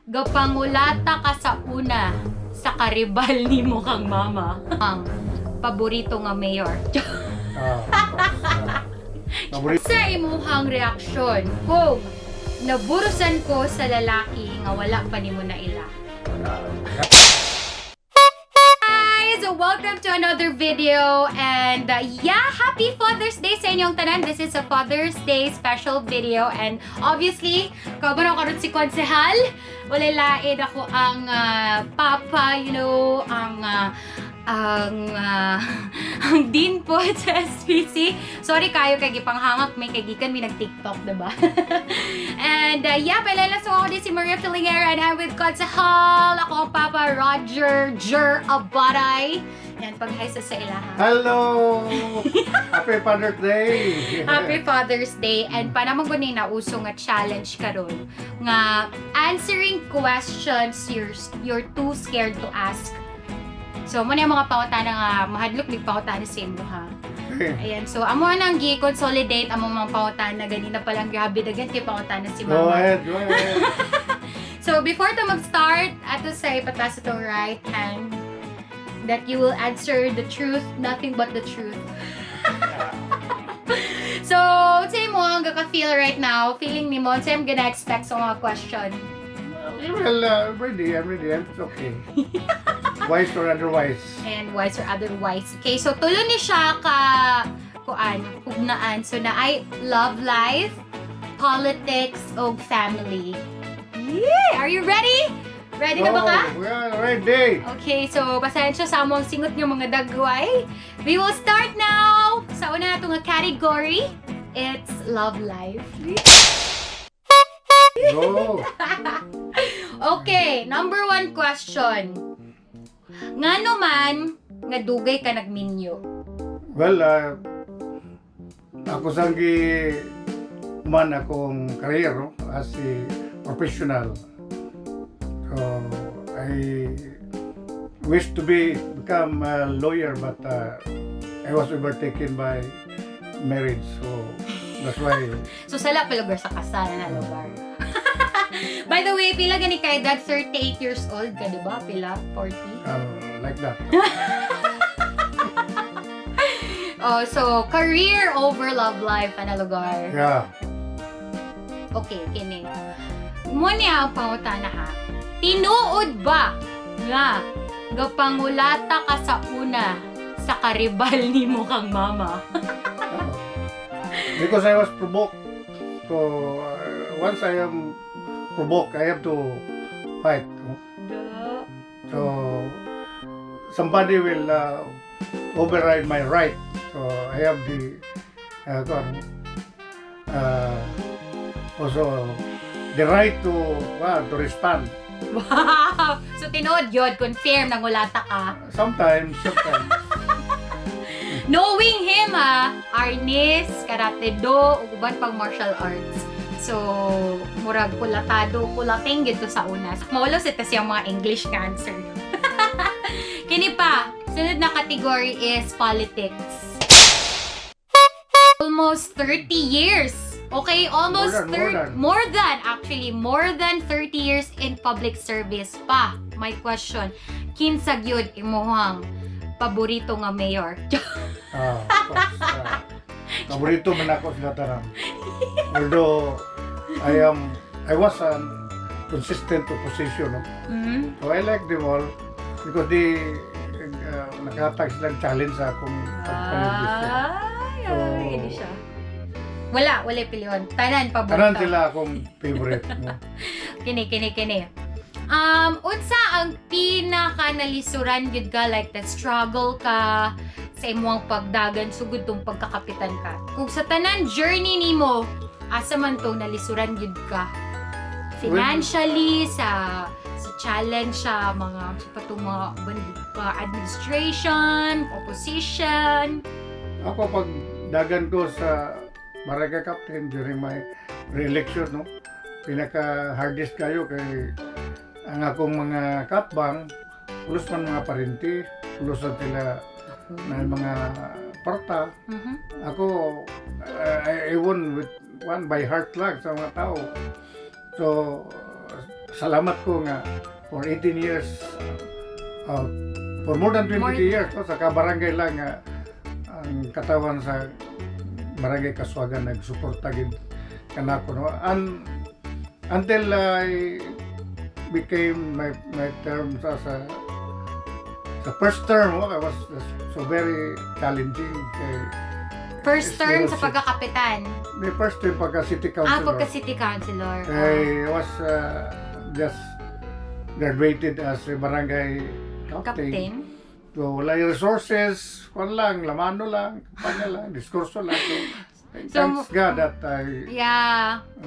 Gapangulata ka sa una sa karibal nimo kang mama. Ang paborito nga mayor. Ah, ah, paborito. Sa imuhang reaksyon kung naburusan ko sa lalaki nga wala pa nimo na ila. Guys! Welcome to another video and yeah, happy Father's Day sa inyong tanan. This is a Father's Day special video and obviously, kauban ako karon si Konsehal. Wala lain ako ang papa, ang dean po sa SPC. Sorry kayo kay gipanghangak may kay gikan mi nag-TikTok, diba? And yeah, palala so ako din si Maria Filingera and I'm with Konsehal. Ako ang Papa Roger Jer Abaray. Yan, pag-hi sa ilaha. Hello! Happy Father's Day! Happy Father's Day and panamang guni na uso nga challenge karon nga answering questions you're too scared to ask. So mo na yung mga pangutana nga mahadlok mig pangutana sa imo ha. Okay. Ayan, so amo nang gi-consolidate among mga pangutana ganina pa lang, grabe daghan kay pangutana si Go mama. ahead, go ahead. So before to mag-start, ato sa ipataas itong right hand that you will answer the truth, nothing but the truth. So, say mo ang gaka-feel right now, feeling ni mo, say I'm gonna expect sa mga question. Well, I'm ready, I'm ready. It's okay. Wise or otherwise. And wise or otherwise. Okay, so tulo ni siya ka kuan, hugnaan. So na ay love life, politics, og family. Yeah! Are you ready? Ready na ba ka? Oh, we are ready! Okay, so pasensya sa among singot ng mga dagway. We will start now sa una nato nga category. It's love life. Go! Okay, number one question. Ngano man nga dugay ka nagminyo? Well, ako sang gi man akong career, no, as a professional. So, I wish to be become a lawyer, but I was overtaken by marriage. So, that's why. So sala pa lugar sa kasal na lugar. By the way, pila gani kay edad? 38 years old ka, di ba? Pila? 40? Like that. Oh, so career over love life ana lugar. Yeah. Okay, kini. Mo niya ang pangutana ha. Tinuod ba nga gapangulata ka sa una sa karibal nimo kang mama? Because I was provoked. So, once I am provoked, I have to fight, no? So, somebody will override my right. So, I have the also the right to respond. Wow! So tinuod yun, confirm nangulata ka. Sometimes, sometimes. Knowing him ha, arnis, karate do, ug uban pang martial arts. So, murag kulatado, kulating gito sa una. Maulo sa tas yung mga English nga answer. Kini pa, sunod na category is politics. Almost 30 years. Okay, almost More than, more than. More than actually, more than 30 years in public service pa. My question, kinsa gyud imuhang paborito nga mayor? Ah, of course, paborito man ako sila tanan. Although I was an consistent opposition, no? So I like them all because they nakahatag silang challenge sa akong pagpanindiso. Ay, So, hindi siya. Wala, wala pilion. Tanan paborito. Tanan sila akong favorite, no? Kini, kini, kini. Unsa ang pinaka nalisuran gyud ka, like the struggle ka sa imong pagdagan sugod tong pagkakapitan ka? Kung sa tanan journey nimo, asa man tong nalisuran gyud ka? Financially, sa challenge sa mga sa patong mga pa administration, opposition. Ako pag dagan ko sa barangay captain during my re-election, no? Pinaka hardest kayo kay ang akong mga katbang, pulos man mga parinti, pulos na sila na mga parta. Ako, I won with one by heart lang sa mga tao. So, Salamat ko nga for 18 years, for more than 20 years, no, sa kabarangay lang nga ang katawan sa Barangay Kaswagan nagsuporta gid kanako, no, and until I became my term sa first term, oh, I was so very challenging kay First term sa Still, pagkakapitan. The first term pagka city councilor. Ah, pagka city councilor. I was just graduated as a barangay captain. Captain. So, wala yung resources, kwan lang, lamano lang, kampanya lang, diskurso lang. So, thanks God that I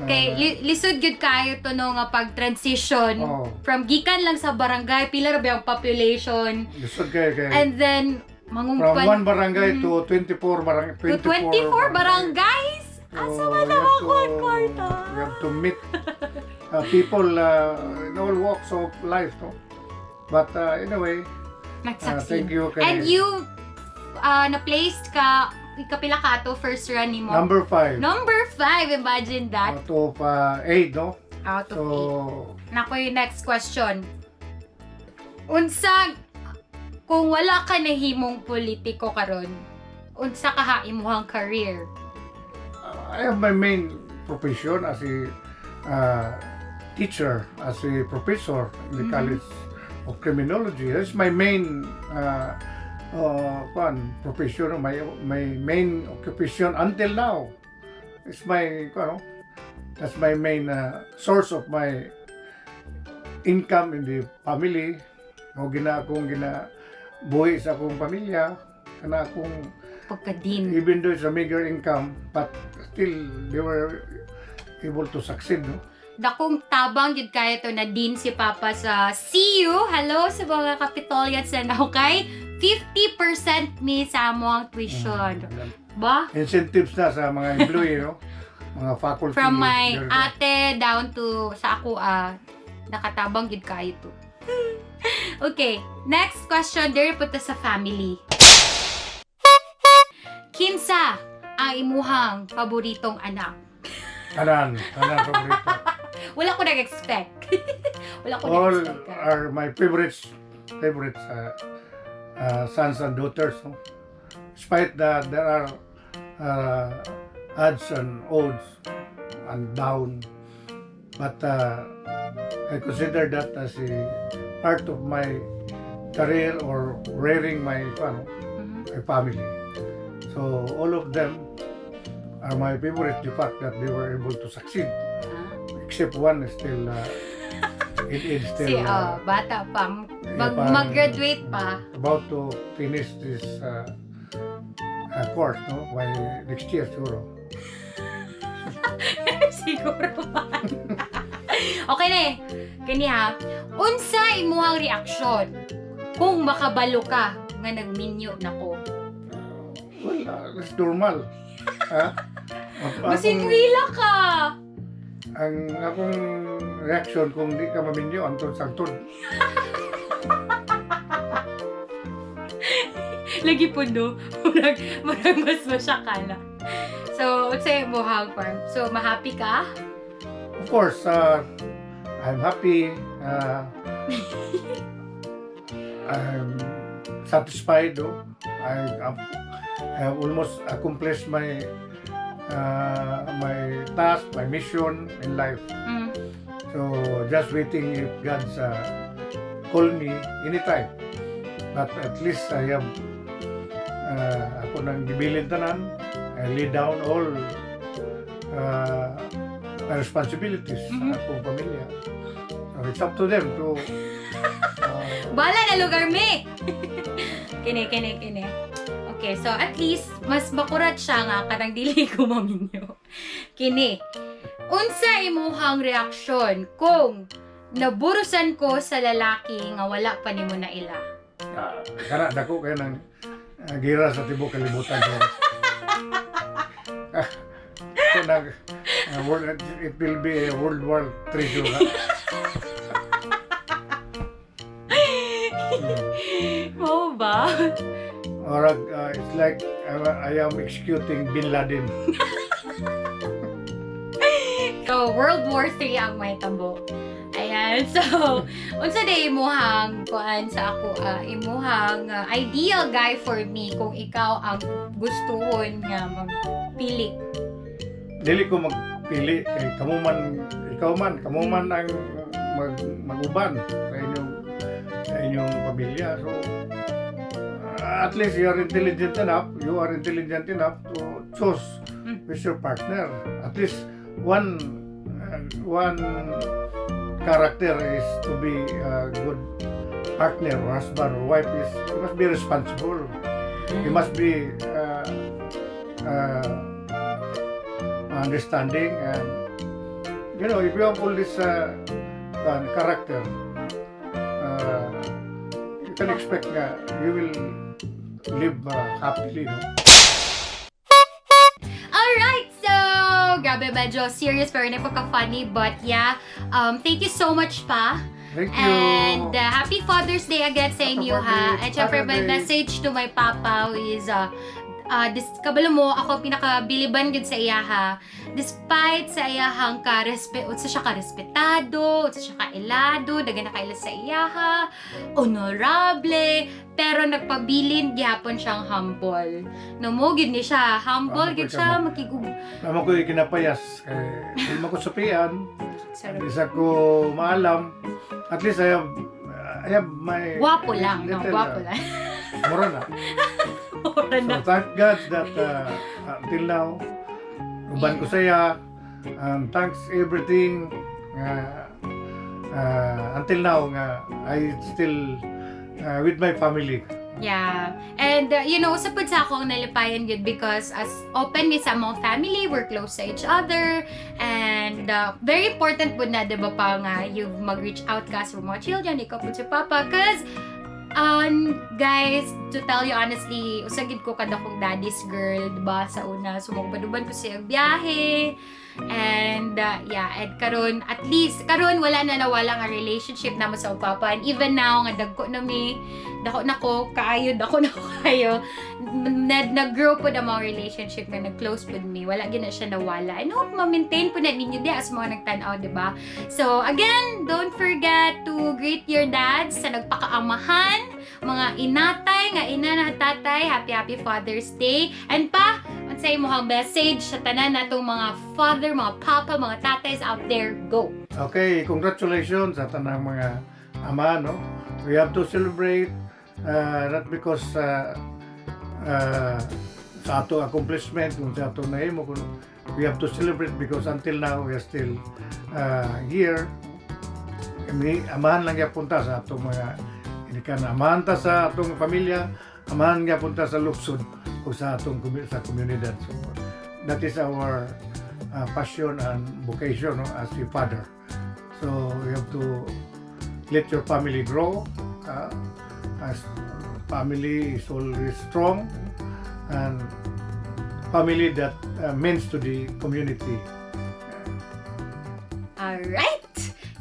Kay lisod gyud kayo to, no, nga pag-transition Oh, from gikan lang sa barangay, pila ra ba ang population? Lisod kayo kay And then from mangumpan one barangay to 24 barangay. To 24 barangays. Asa man you have ako ang kwarta? You have to meet people in all walks of life, no? But anyway, Nag-succeed. Thank you kay And you na-placed ka, kapila ka to first run nimo? Number 5. Number 5, imagine that. Out of 8, no? Out of So, 8. Nako, yung next question. Unsa kung wala ka nahimong politiko karon, unsa kaha imuhang career? I have my main profession as a teacher, as a professor in the College of Criminology. That's my main kwan, profession, my main occupation until now. It's my, ano, that's my main source of my income in the family. O gina akong gina buhi sa akong pamilya, kana akong Pagka-dean. Even though it's a meager income, but still they were able to succeed, no? Dakong tabang gyud kayo to na dean si Papa sa CU. Hello sa mga Kapitolians na kay 50% mi sa among tuition. Ba? Incentives na sa mga employee, no? Mga faculty. From my ate down to sa ako, ah, nakatabang gyud kayo to. Okay, next question, diri punta sa family. Kinsa ang imuhang paboritong anak? Tanan, tanan paborito. Wala ko nag-expect. Wala ko All nag-expect. Are my favorites, sons and daughters, no? Despite that there are odds and odds and down, but I consider that as a part of my career or rearing my, ano, my family. So all of them are my favorite. The fact that they were able to succeed, except one is still it is still Si, oh, bata pa. Yeah, Mag-graduate pa. About to finish this course, no? By next year, siguro. Siguro man. Okay na eh. Kani ha. Unsa imuhang reaksyon kung makabalo ka nga nagminyo na ko? Well, it's normal. Ha? Basin wila ka. Ang akong reaction kung di ka maminyo, antod sangtod. Lagi po, no? Murag mas masyakala. So, unsa imuhang form? So, ma-happy ka? Of course, I'm happy. I'm satisfied, though. I have almost accomplished my task, my mission in life. So just waiting if God's call me anytime. But at least I have ako nang gibilin tanan. I lay down all my responsibilities sa akong pamilya. So it's up to them to Bala na lugar me. Kini, kini, kini. Okay, so at least mas makurat siya nga kanang dili ko maminyo. Kini. Unsa imuhang reaksyon kung naburusan ko sa lalaki nga wala pa nimo na ila? Ah, kana dako kay nang gira sa tibok kalibutan ko. Ah, kanang, it will be a World War III siguro. Oo ba? Or it's like I am executing Bin Laden. So, World War III ang may tambo. Ayan. Ayan. So, unsa day imuhang kuan sa ako, imuhang ideal guy for me kung ikaw ang gustuhon nga magpili? Dili ko magpili kay kamo man, ikaw man, kamo man ang mag-uban sa inyong pamilya. So at least you are intelligent enough to choose with your partner. At least one character is to be a good partner or husband or wife is you must be responsible. You must be understanding and if you have all this character, you can expect nga you will live happily, no? Alright, so grabe, medyo serious pero napaka-funny, but yeah, thank you so much pa. Thank you. And happy Father's Day again sa inyo ha. Happy And syempre my Father's Day. Message to my papa who is this, kabalo mo ako, pinakabiliban gid sa iya ha. Despite sa iyahang ka unsa siya ka respetado, unsa siya ka ilado, dagan na kaila sa iyaha, honorable, pero nagpabilin gihapon siyang humble. No mo gid ni siya, humble Tama gid po siya, siya. Makigug Namo ko kinapayas kay di man ko supian, Sarap. di sa ko maalam. At least I have my Gwapo lang, no? little, Gwapo lang. Mura na. Mura na. So thank God that until now, uban ko saya, and thanks everything nga until now nga I still with my family. Yeah. And, sa pud sa akong nalipayan yun because as open mi sa among family, we're close sa each other. And very important po na, di ba pa nga, you mag-reach out ka sa mga children, ikaw po si Papa. 'Cause, guys, to tell you honestly, usa gid ko kadakong daddy's girl, di ba, sa una. So, magpaduban ko siya biyahe. And, yeah, and karon at least, karon wala na nawala nga relationship namo sa papa. And even now, nga dagko na mi, dako na ko, kaayo, dako na ko kayo, nag-grow po na mga relationship nga nag-close po mi. Wala gid na siya nawala. And hope ma-maintain po na ninyo di as mga nagtan-aw, di ba? So, again, don't forget to greet your dads sa nagpakaamahan, mga inatay, nga ina na tatay, happy happy Father's Day. And pa, unsay imong message sa tanan natong mga father, mga papa, mga tatays out there, go! Okay, congratulations sa tanang mga ama, no? We have to celebrate not because sa ato accomplishment, kung sa ato nahimo, kung we have to celebrate because until now we are still here. Kami, amahan lang gyapon ta sa atong mga inikan. Amahan ta sa atong pamilya, amahan gyapon ta sa luksod o sa atong sa komunidad. So that is our passion and vocation, no, as a father. So you have to let your family grow. As family is always strong and family that means to the community. Alright!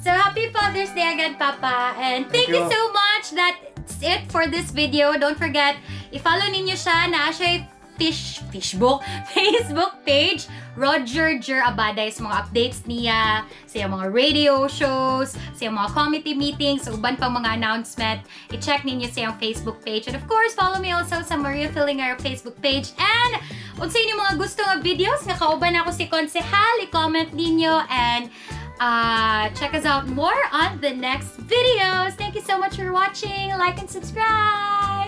So, happy Father's Day again, Papa. And thank Thank you you. So much. That's it for this video. Don't forget, i-follow ninyo siya na siya Facebook page, Roger Jer Abaday, sa mga updates niya, sa iyang mga radio shows, sa iyang mga committee meetings, sa uban pang mga announcement. I-check ninyo sa iyang Facebook page. And of course, follow me also sa Maria Fillinger Facebook page. And unsa inyong mga gusto nga videos nga kauban ako si Konsehal, i-comment ninyo and check us out more on the next videos. Thank you so much for watching. Like and subscribe.